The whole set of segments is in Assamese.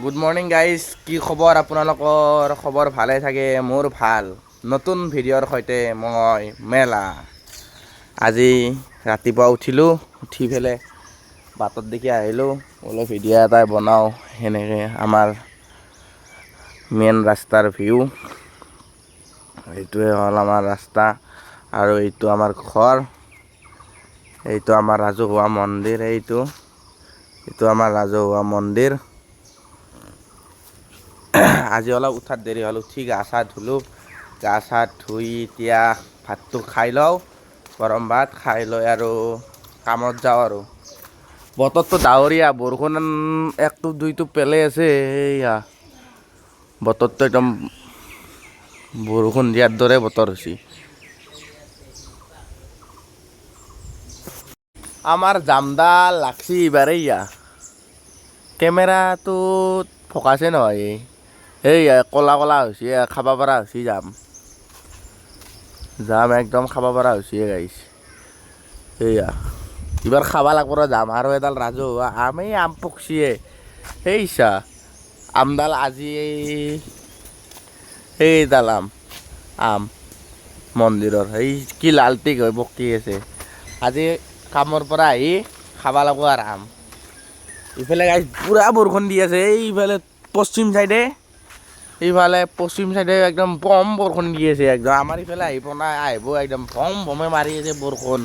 গুড মৰ্ণিং গাইজ, কি খবৰ আপোনালোকৰ? খবৰ ভালে থাকে? মোৰ ভাল। নতুন ভিডিঅ'ৰ সৈতে মই মেলা। আজি ৰাতিপুৱা উঠিলোঁ, উঠি পেলাই বাটত দেখি আহিলোঁ, অলপ ভিডিঅ' এটা বনাওঁ। সেনেকৈ আমাৰ মেইন ৰাস্তাৰ ভিউ। এইটোৱে হ'ল আমাৰ ৰাস্তা আৰু এইটো আমাৰ ঘৰ। এইটো আমাৰ ৰাজহুৱা মন্দিৰ। এইটো আমাৰ ৰাজহুৱা মন্দিৰ। আজি অলপ উঠাত দেৰি হ'ল। উঠি গা চা ধুলোঁ। গা চা ধুই এতিয়া ভাতটো খাই লওঁ। গৰম ভাত খাই লৈ আৰু কামত যাওঁ। আৰু বতৰটো ডাৱৰীয়া, বৰষুণ একটোপ দুইটোপ পেলাই আছে। এইয়া বতৰটো একদম বৰষুণ দিয়াৰ দৰে বতৰ হৈছে। আমাৰ জামডাল লাগছি এইবাৰ। এইয়া কেমেৰাটোত ফকাছে নহয়। এইয়া ক'লা ক'লা হৈছে, খাব পৰা হৈছে। জাম জাম একদম খাব পৰা হৈছে গাইছ। এইয়া এইবাৰ খাব লাগব ৰ জাম। আৰু এডাল ৰাজহুৱা আম, এই আম পকচিয়ে। সেইচা আমডাল আজি, সেইডাল আম, আম মন্দিৰৰ। এই কি লালটিক হৈ পকি আছে। আজি কামৰ পৰা আহি খাব লাগব আৰু আম। ইফালে গাইছ, পুৰা বৰষুণ দি আছে। এইফালে পশ্চিম চাইডে, এইফালে পশ্চিম চাইডে একদম বম বৰষুণ দি আছে একদম। আমাৰ ইফালে আহিব নাই, আহিব। একদম বম বমে মাৰি আছে বৰষুণ।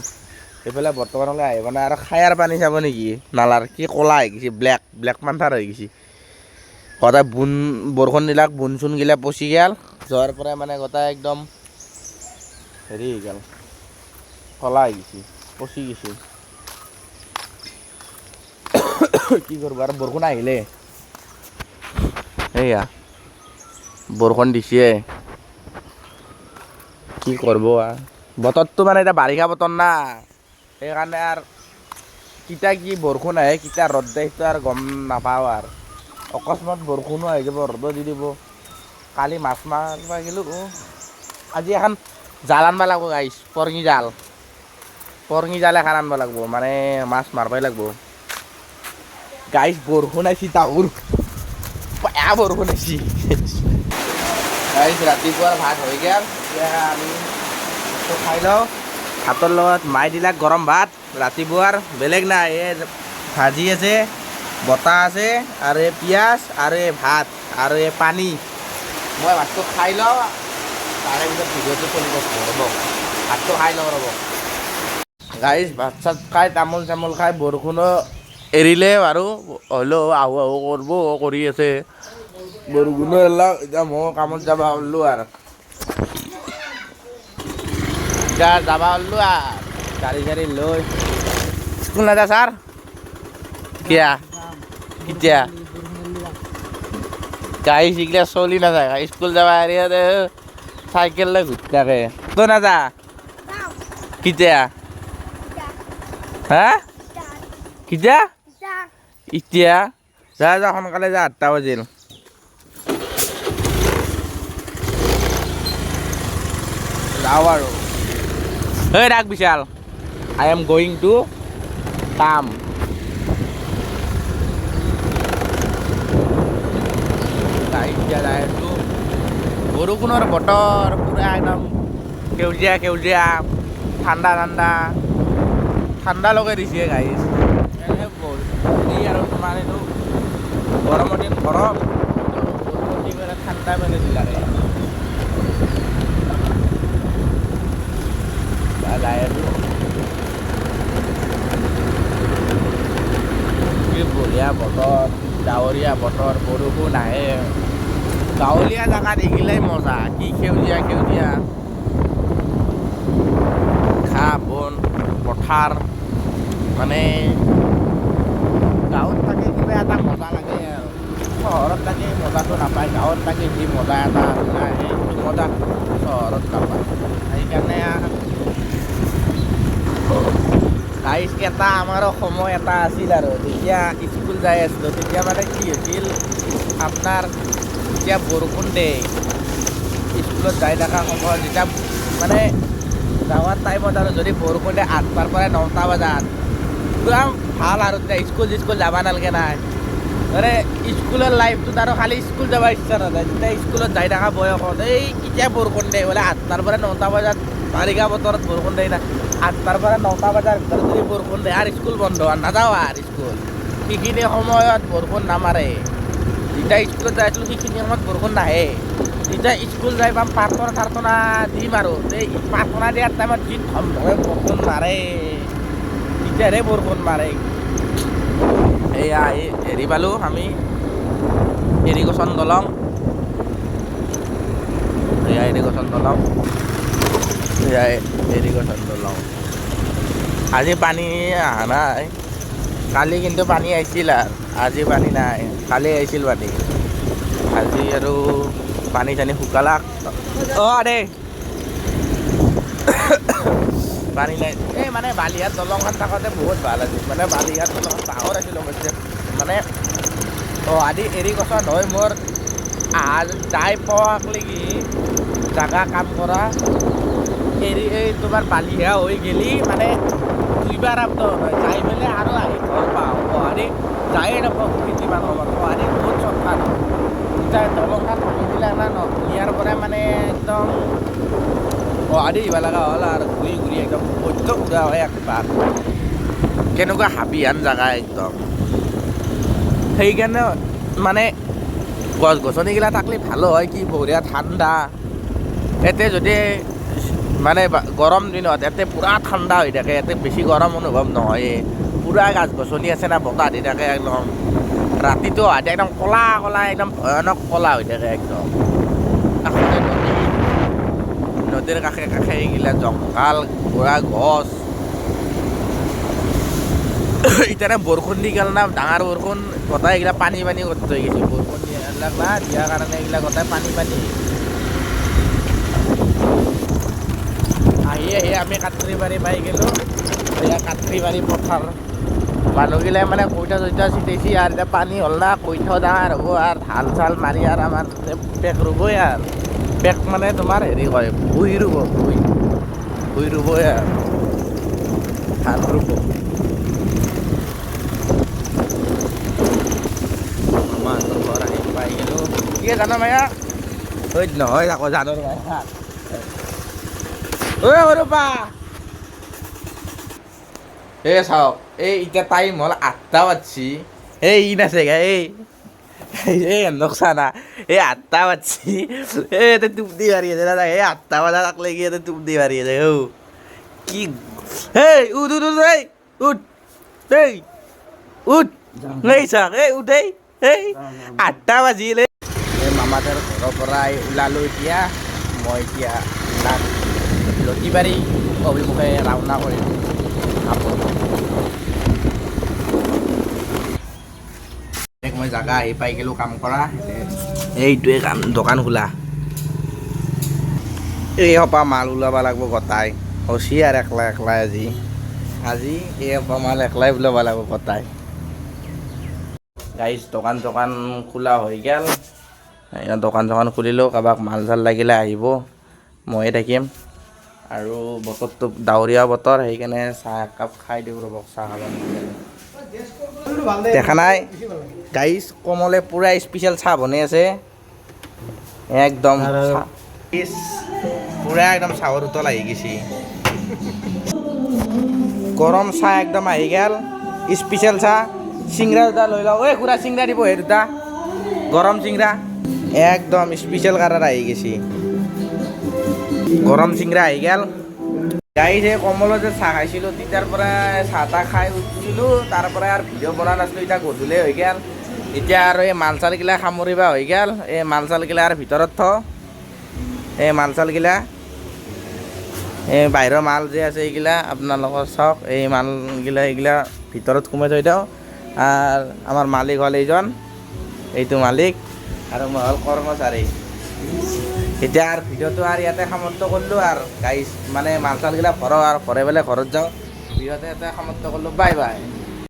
এইফালে বৰ্তমানলৈ আহিব নাই। আৰু খায়াৰ পানী চাব নেকি নালাৰ, কি ক'লা হৈ গৈছে, ব্লেক ব্লেক পান্থাৰ হৈ গৈছে। গোটেই বোন বৰষুণ দিলাক, বোন চোনগিলা পচি গেল। যোৱাৰ পৰাই মানে গোটেই একদম হেৰি হৈ গ'ল, ক'লা হৈ গৈছে, পচি গৈছে। কি কৰিব আৰু? বৰষুণ আহিলে, এইয়া বৰষুণ দিছে। কি কৰিব আৰু? বতৰটো মানে এতিয়া বাৰিষা বতৰ না, সেইকাৰণে আৰু কেতিয়া কি বৰষুণ আহে, কেতিয়া ৰ'দ দিয়ে, সেইটো আৰু গম নাপাওঁ। আৰু অকস্মাত বৰষুণো আহি যাব, ৰ'দো দি দিব। কালি মাছ মাৰিব গ'লোঁ। আজি এখন জাল আনব লাগব গাইছ, পৰঙি জাল। পৰঙি জাল এখন আনব লাগব, মানে মাছ মাৰবাই লাগব গাইছ। বৰষুণ আহিছে, ডাউৰ বেয়া বৰষুণ আহিছে গাইছ। ৰাতিপুৱাৰ ভাত হৈ গ'ল। এতিয়া আমি ভাতটো খাই লওঁ। ভাতৰ লগত মাই দিলাক গৰম ভাত ৰাতিপুৱাৰ। বেলেগ নাই, এই ভাজি আছে, বটা আছে আৰু এই পিঁয়াজ আৰু এই ভাত আৰু এই পানী। মই ভাতটো খাই লওঁ, তাৰে পিছত ভিডিঅ'টো চলি থাকিব। ৰ'ব, ভাতটো খাই লওঁ ৰ'ব। গাইছ, ভাত চাত খাই, তামোল চামোল খাই, বৰষুণো এৰিলে বাৰু, হ'লেও আহো আহো কৰিব কৰি আছে। বৰষুণো এৰলাক। এতিয়া ময়ো কামত যাব ওলালো আৰু। এতিয়া যাব ওলালো আৰু গাড়ী চাড়ী লৈ। স্কুল নাযা ছাৰ? কিয়া, কেতিয়া? গাড়ী শিকিলে চলি নাযায়। স্কুল যাব এৰি চাইকেল লৈ ঘূৰি থাকে। তই নাযা? কেতিয়া? হা, কেতিয়া? এতিয়া যা, যা, সোনকালে যা। 8টা বাজিল। যাওঁ আৰু। ঐ ৰাগ বিশাল, I am going to কাম। এতিয়া যাই আছোঁ। বৰষুণৰ বতৰ, পূৰা একদম সেউজীয়া সেউজীয়া, ঠাণ্ডা ঠাণ্ডা, ঠাণ্ডা লগাই দিছে গাইছ। হেৰি আৰু তোমাৰ এইটো গৰমৰ দিন গৰম, বৰষুণ দি পেলাই ঠাণ্ডা পেলাই দিলাকে। যাই আছোঁ। কি বঢ়িয়া বতৰ, ডাৱৰীয়া বতৰ, বৰষুণ আহে। গাঁৱলীয়া জেগাত এইগিলাই মজা। কি সেউজীয়া সেউজীয়া ঘাঁহ বন, পথাৰ, মানে গাঁৱত থাকি কিবা এটা মজা লাগে। আৰু চহৰত থাকি মজাটো নাপায়। গাঁৱত থাকি যি মজা এটা নাই, সেইটো মজা চহৰত নাপায়। সেইকাৰণে গাইছ, এটা আমাৰো সময় এটা আছিল আৰু যেতিয়া স্কুল যাই আছিলোঁ, তেতিয়া মানে কি হৈছিল আপোনাৰ, যেতিয়া বৰষুণ দিয়ে, স্কুলত যাই থকা সময়ত, যেতিয়া মানে যাৱাৰ টাইমত আৰু যদি বৰষুণ দিয়ে 8টাৰ পৰা 9টা বজাত, পূৰা ভাল আৰু তেতিয়া স্কুল চিস্কুল যাব নালাগে নাই। মানে স্কুলৰ লাইফটোত আৰু খালি স্কুল যাব ইচ্ছা নাযায়। যেতিয়া স্কুলত যাই থকা বয়সত এই কেতিয়া বৰষুণ দিয়ে বোলে 8টাৰ পৰা 9টা বজাত বাৰিষা বতৰত বৰষুণ দিয়ে না, 8টাৰ পৰা 9টা বজাৰ ভিতৰত যদি বৰষুণ দিয়ে আৰু স্কুল বন্ধ, আৰু নাযাওঁ আৰু স্কুল। সেইখিনি সময়ত বৰষুণ নামাৰে। যেতিয়া স্কুলত যাই আছিলোঁ সেইখিনি সময়ত বৰষুণ নাহে। যেতিয়া স্কুল যাই পাম প্ৰাৰ্থনা চাৰ্থনা দিম আৰু এই প্ৰাৰ্থনা দিয়াৰ টাইমত যি ধমধমে বৰষুণ মাৰে, তেতিয়াহে বৰষুণ মাৰে। এয়া আহি হেৰি পালোঁ আমি, ইৰিগেশ্যন দলং। এয়া ইৰিগেশ্যন দলং, এয়া ইৰিগেশ্যন দলং। আজি পানী অহা নাই, কালি কিন্তু পানী আহিছিল আৰু আজি পানী নাই। কালি আহিছিল পানী, আজি আৰু পানী চানী শুকালাক। অঁ দে পানী নাই। এই মানে বালিঘাট দলংখন থাকোঁতে বহুত ভাল আছিল। মানে বালিঘাট দলংখন ডাঙৰ আছিল অৱশ্যে। মানে আদি এৰিগেশ্যন হৈ মোৰ আহা যাই পোৱাক লাগি জাগা কাম কৰা এৰি এই তোমাৰ বালিহা হৈ গেলি মানে দুইবাৰ আপ ডাউন হয়, যাই পেলাই আৰু আহি ঘৰ পাওঁ। গুৱাহাটী যায়ে নাপাওঁ কেইদিনমান সময়ত। গুৱাহাটী বহুত চৰ্টকাট হয়। এতিয়া দলংখন ভাঙি দিলে না, নিয়াৰ পৰাই মানে একদম গুৱাহাটী আহিব লগা হ'ল আৰু ঘূৰি ঘূৰি একদম বৈদ্য ঘূৰা হয় একবাৰ। কেনেকুৱা হাবিহান জেগা একদম। সেইকাৰণে মানে গছ গছনিগিলা থাকলে ভালো হয়, কি বঢ়িয়া ঠাণ্ডা। ইয়াতে যদি মানে গৰম দিনত ইয়াতে পূৰা ঠাণ্ডা হৈ থাকে, ইয়াতে বেছি গৰম অনুভৱ নহয়ে। পূৰা গছ গছনি আছে না, বতাহ দি থাকে একদম। ৰাতিটো আহাতে একদম ক'লা ক'লা একদম ভয়ানক ক'লা হৈ থাকে একদম। কাষতে নদী, নদীৰ কাষে কাষে এইগিলা জংঘল, পূৰা গছ। এতিয়া বৰষুণ দি গ'ল না, ডাঙৰ বৰষুণ, গোটেই এইগিলা পানী পানী কৰি থৈ গৈছে। বৰষুণ দিয়া না, দিয়াৰ কাৰণে এইগিলা গোটেই পানী পানী। আহি আহি আমি কাত্ৰিবাৰী পাই গ'লোঁ। এয়া কাত্ৰিবাৰী পথাৰ। মানুহগিলাই মানে কইঠা চইঠা ছিটাইছি আৰু এতিয়া পানী হ'ল না, কইঠাও ডাঙৰ হ'ব আৰু হাল চাল মাৰি আৰু আমাৰ পেক ৰুবই আৰু। পেক মানে তোমাৰ হেৰি কয়, ভুঁই ৰুব, ভুঁই ভুঁই ৰুবই আৰু ধান ৰুব। মামাহঁতৰ ঘৰ আহি পাই গ'লোঁ। কি জান মায়া? ঐ নহয় আকৌ জানৰ মায়া। ঐ সৰুপা, এই চাওক, এই এতিয়া টাইম হ'ল 8টা বাজছি। এই ই নাছে গা, এই এই নকশা না, এই 8টা বাজছি। এই এটা টুপ দি মাৰি আছে দাদা। এই 8টা বাজা থাকলে কি এটা টুপ দি মাৰি আছে। ঔ কি, এই উঠ উঠ উঠ, এই উঠ, এই উঠ, এই চাওক, এই উঠ, এই এই 8টা বাজিল। এই মামাহঁতৰ ঘৰৰ পৰা ওলালোঁ এতিয়া। মই এতিয়া লতিবাৰী অভিমুখে ৰাওনা কৰিলোঁ। মই জাগা আহি পাই গ'লোঁ কাম কৰা। এইটোৱে কাম, দোকান খোলা। এই সোপা মাল ওলাব লাগিব গোটাই। হচি আৰু একলা একলাই আজি আজি এই সোপা মাল একলাই ওলাব লাগিব গোটাই। গাইজ দোকান চোকান খোলা হৈ গ'ল। দোকান চোকান খুলিলোঁ, কাৰোবাক মাল চাল লাগিলে আহিব, ময়ে থাকিম। আৰু বতৰটো ডাৱৰীয়া বতৰ, সেইকাৰণে চাহ একাপ খাই দিওঁ ৰ'ব। চাহ খাব দেখা নাই গাইজ, কমলে পূৰা স্পেচিয়েল চাহ বনাই আছে একদম পূৰা একদম চাহৰ উতল আহি গৈছে। গৰম চাহ একদম আহি গ'ল, স্পেচিয়েল চাহ। চিংৰা দুটা লৈ লওঁ। ঐ খুৰা, চিংৰা দিব হে দুটা, গৰম চিংৰা একদম স্পেচিয়েল কাৰাৰ আহি গৈছে। গৰম চিংৰা আহি গ'ল। গাইজ এই কমলত যে চাহ খাইছিলোঁ, তেতিয়াৰ পৰা চাহ তাহ খাই উঠিছিলোঁ, তাৰ পৰা আৰু ভিডিঅ' বনোৱা নাছিলোঁ। এতিয়া গধূলি হৈ গ'ল। এতিয়া আৰু এই মাল চালগিলা সামৰিবা হৈ গ'ল। এই মাল চালগিলা আৰু ভিতৰত থ, এই মাল চালগিলা, এই বাহিৰৰ মাল যে আছে এইগিলা আপোনালোকৰ চাওক, এই মালগিলা এইগিলা ভিতৰত সোমাই থৈ দিওঁ। আৰু আমাৰ মালিক হ'ল এইজন, এইটো মালিক, আৰু মই হ'ল কৰ্মচাৰী। এতিয়া আৰু ভিডিঅ'টো আৰু ইয়াতে সমাপ্ত কৰিলোঁ আৰু গাইজ, মানে মাল চালগিলা ভৰাওঁ আৰু ভৰাই পেলাই ঘৰত যাওঁ। ভিডিঅ'টো ইয়াতে সমাপ্ত কৰিলোঁ। Bye bye.